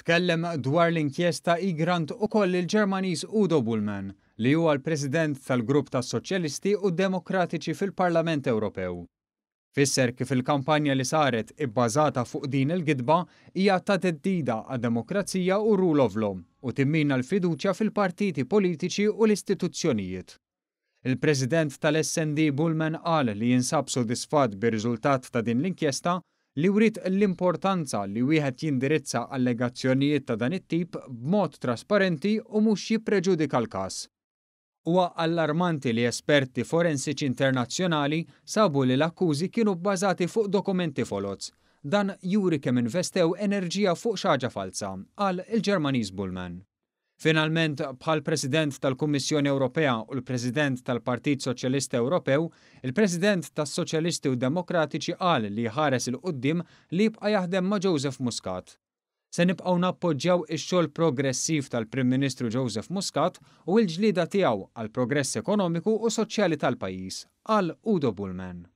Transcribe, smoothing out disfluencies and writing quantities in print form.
Tkellem dwar l-inkjesta Egrant ukoll il-Ġermaniż Udo Bullmann, li huwa l-President tal-Grupp tas-Soċjalisti u Demokratiċi fil-Parlament Ewropew. Fisser kif il-kampanja li saret ibbażata fuq din il-gidba hija ta' theddida għad-demokrazija u rule of law u timmina l-fiduċja fil-partiti politiċi u l-istituzzjonijiet. Il-President tal-SND Bullmann qal li jinsab sodisfatt bir-riżultat ta' din l-inkjesta li wriet l-importanza li wieħed jindirizza allegazzjonijiet ta' dan it-tip b'mod trasparenti u mhux jippreġudika l-każ. Huwa allarmanti li esperti forensiċi internazzjonali sabu li l-akkużi kienu bbażati fuq dokumenti foloz. Dan juri kemm investew enerġija fuq xi ħaġa falza, qal il-Ġermaniż Bullmann. Finalment, bħall-President tal-Kummissjoni Ewropea u l-President tal-Partit Soċjalista Ewropew, il-President tas-Soċjalisti u Demokratiċi qal li jħares 'il quddiem li jibqa' jaħdem ma' Joseph Muscat. Se nibqgħu nappoġġjaw ix-xogħol progressiv tal-Prim Ministru Joseph Muscat u l-ġlieda tiegħu għall-progress ekonomiku u soċjali tal-pajjiż, qal Udo Bullmann.